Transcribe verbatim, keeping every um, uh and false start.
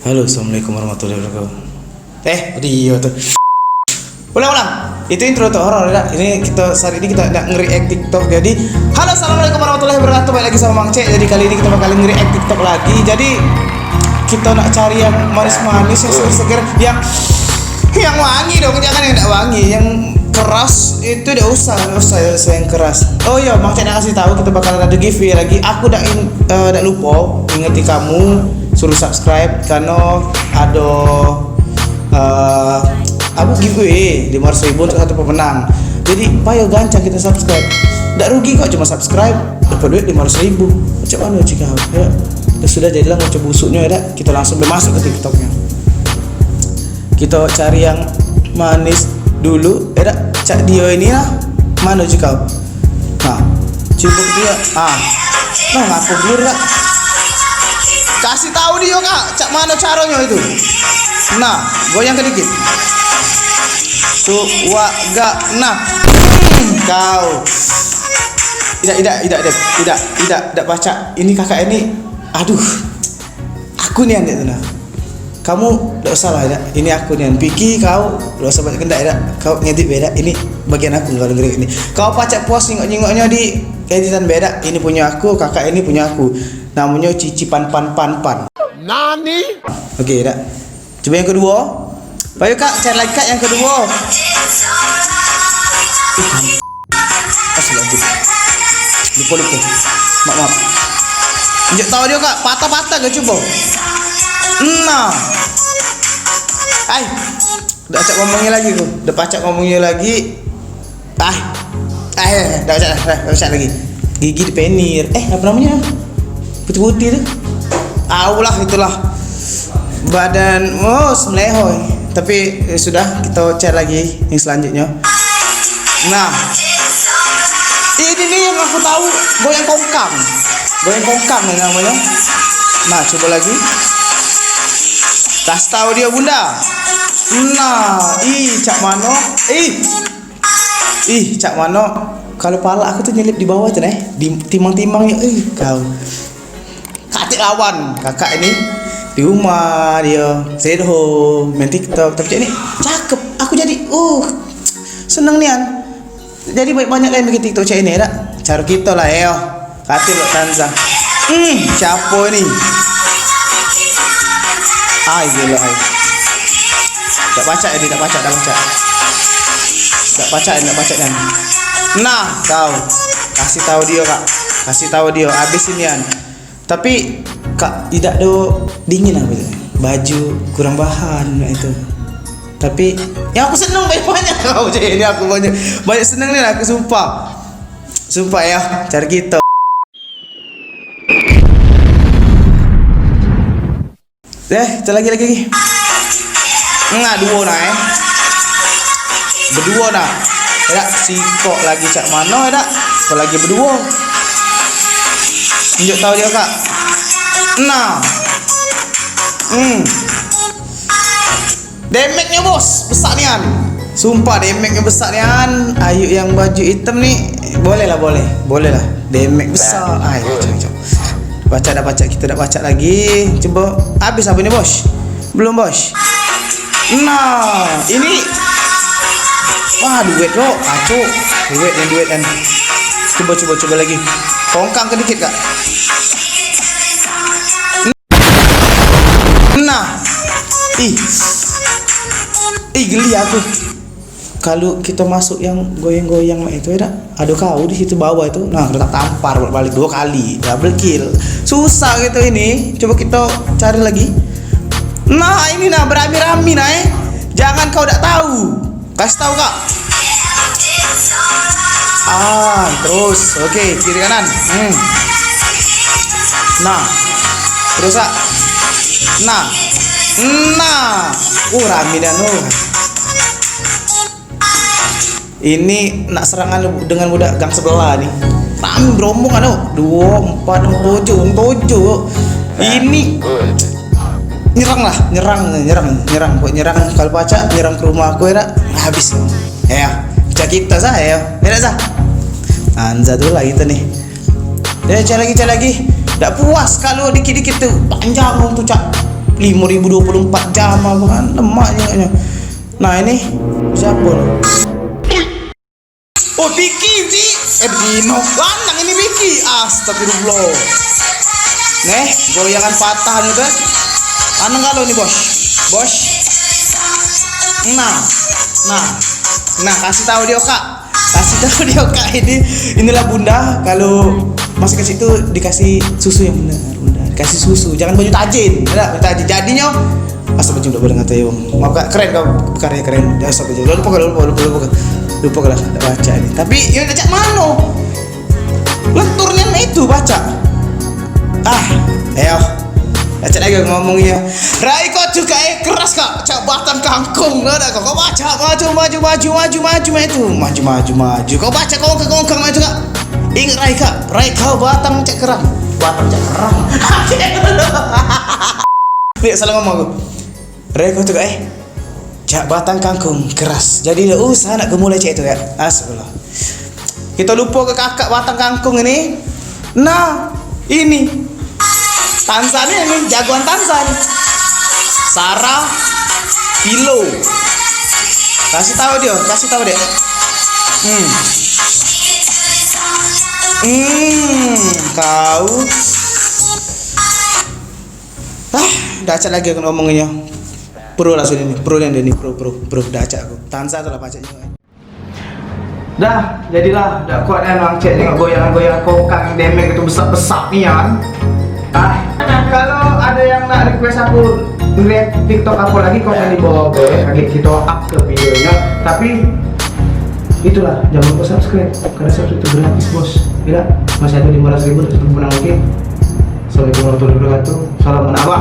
Halo, assalamualaikum warahmatullahi wabarakatuh. Eh, tadi iyo tu. Ulang, ulang. Itu intro tu horor, dak? Ini kita, saat ini kita nak nge-react TikTok. Jadi, halo, assalamualaikum warahmatullahi wabarakatuh. Balik lagi sama Mang Cek. Jadi, kali ini kita bakal nge-react TikTok lagi. Jadi, kita nak cari yang manis-manis, yang seger-seger, yang, yang wangi dong, jangan yang dak wangi, yang keras itu dak usah, dak usah, dak usah yang keras. Oh iyo, Mang Cek nak kasih tahu, kita bakalan ada giveaway lagi. Aku dak in- eh, dak lupa ingeti kamu suruh subscribe karena ada, eh, apa, giveaway lima ratus ribu untuk satu pemenang. Jadi, payo gancang kita subscribe. Dak rugi kok, cuma subscribe, dapat duit lima ratus ribu. Macam mana jika, ya? Dah sudah, jadilah ngoceh busuknya, ya dak? Kita langsung masuk ke TikToknya. Kita cari yang manis dulu, ya dak? Cak dia ini lah. Mana je kau? Nah, cuba dia. Ah. Nah, ngapo blur dak? Kasih tahu dia, Kak, cak mana caranya itu. Nah, goyang ke dikit. Tu, wa, ga, nah. Hmm, kau. Tidak, tidak, tidak, tidak, tidak, tidak, tidak pacak. Ini kakak ini, aduh. Aku nian dak tu nah. Kamu dak usah lah, dak. Ini aku nian. Piki kau dak usah banyak kendak, dak. Kau ngedit be, dak. Ini bagian aku kalau ngedit ini. Kau pacak puas nyingok-nyingoknyo di editan be, dak. Ini punyo aku, kakak ini punyo aku. Namonyo Cici Pan Pan Pan Pan. Nani? Oke, dak. Coba yang kedua. Ayo, Kak, cari lagi, Kak, yang kedua. Astagfirullahaladzim. Lupa, lupa. Maaf, maaf. Tunjuk tahu dia, Kak. Patah-patah ke, cuba. Nah. Ai. Dak pacak ngomongnya lagi aku. Dak pacak ngomongnya lagi. Ah. Ah, dak pacak, dak pacak lagi. Gigi dipenir. Eh, apa namanya? Putih-putih tu. Au lah, itulah. Badan, oh, semelehoy. Tapi, eh, sudah, kita cari lagi yang selanjutnya. Nah. Ini nih yang aku tahu, goyang kongkang. Goyang kongkang nih namanya. Nah, coba lagi. Kasih tahu dia, Bunda. Nah, ih, cak mano? Ih. Ih, cak mano? Kalau pala aku tuh nyelip di bawah tuh, neh. Di timang-timang ya, ih, kau. Katik lawan kakak ini di rumah, dia stay at home, main TikTok. Tapi cak ini cakep. Aku jadi, uh, seneng nian. Jadi banyak-banyak lah yang bikin TikTok cak ini, dak? Cara kita lah, yo. Katik lo Tanza. Hmm, siapa ini? Ai, gila, ai. Dak pacak ini, dak pacak, dak pacak. Dak pacak, dak pacak kan. Nah, kau. Kasih tahu dia, Kak. Kasih tahu dia, habis inian. Tapi, Kak, idak do dingin aku tu. Baju kurang bahan itu. Tapi, yang aku seneng banyak-banyak kau je. Ini aku banyak, banyak seneng ni lah, aku sumpah. Sumpah ya, cara kita. Eh, kita lagi, lagi, lagi. Nah, duo nah, eh. Beduo nah. Dak, sikok lagi cak mano, dak? Apa lagi beduo? Tunjuk tahu dia, Kak. Nah. Hmm. Damage-nyo, Bos, besak nian. Sumpah, damage-nyo besak nian. Ayu yang baju hitam ni, boleh lah, boleh. Boleh lah. Damage besak. Ai, kacau, kacau. Pacak dak pacak, kita dak pacak lagi. Cuba, habis apa ni, Bos? Belum, Bos. Nah, ini. Wah, duet, Bro. Kacau. Duet yang duet kan. Cuba, cuba, cuba lagi. Kongkang ke dikit, Kak. Nah. Ih. Ih, geli aku. Kalau kita masuk yang goyang-goyang mak itu, ya dak? Ada kau di situ bawah itu. Nah, kena tak tampar balik dua kali. Double kill. Susah gitu ini. Coba kita cari lagi. Nah, ini nah, berami-rami nah, eh. Jangan kau dak tahu. Kasih tahu, Kak. Ah, terus. Oke, kiri kanan. Hmm. Nah. Terus, Kak. Nah. Nah. Uh, rame dah, no. Ini nak serangan dengan budak gang sebelah ni. Rame berombongan, no. Dua, empat, enam, tujuh, enam, tujuh. Ini nyerang lah, nyerang, nyerang, nyerang. Buat nyerang, kalau pacak nyerang ke rumah aku, ya dak? Habis. Ya, pecah kita sah, ya. Ya dak sah? Anza tu lah kita ni. Ya, cari lagi, cari lagi. Dak puas kalau dikit-dikit tu. Panjang tu, Cak. lima ribu dua puluh empat jam apa kan, lemak juga. Nah, ini siapa nih? Oh, Vicky, Vicky. Eh, Dino. Lanang ini Vicky. Astagfirullah. Neh, goyangan patah nih, tuh. Lanang kalau ini, Bos. Bos. Nah. Nah. Nah, kasih tahu dia, Kak. Kasih tahu dia, Kak, ini, inilah Bunda kalau masih kecil tuh dikasih susu yang benar, Bunda. Dikasih susu, jangan baju tajin. Ada baju tajin. Jadinya, astagfirullah, boleh ngatai, Bang. Maaf, Kak, keren kau, karya keren. Ya, astagfirullah. Lupa, lupa, lupa, lupa. Lupa lah, tak baca ini. Tapi, ya, cak mano? Lenturnya itu baca. Ah, ayo. Baca lagi ngomongnya. Rai kau juga, eh, keras, Kak. Cak batang kangkung. Lah, dah, kau baca, maju, maju, maju, maju, maju, itu. Maju, maju, maju. Kau baca, kau ke kongkang maju, Kak. Ingat, Rai, Kak. Rai kau batang cak kerang. Batang cak kerang. Nih, salah ngomong aku. Rai kau juga, eh. Cak batang kangkung keras. Jadi dak usah nak gemulai cak itu, ya. Astagfirullah. Kita lupa ke kakak batang kangkung ini. Nah, ini. Tanzan ini, jagoan Tanzan. Sarah Pilo. Kasih tahu dia, kasih tahu dia. Hmm. Hmm, kau. Ah, dah acak lagi aku ngomongnya. Pro lah sudah ni, pro ni, ni, pro, pro, pro, dah acak aku. Tanzan tu lah pacak juga. Dah, jadilah, dah kuat kan wang cek tengok goyang-goyang kongkang demek itu besak-besak nian. Ah, kalau ada yang nak request aku ngeliat TikTok apa lagi, komen di bawah, boleh lagi kita up ke videonya. Tapi itulah, jangan lupa subscribe. Karena subscribe itu gratis, Bos. Tidak, masih ada lima belas ribu untuk menang, oke? Assalamualaikum warahmatullahi wabarakatuh. Salam anak abang.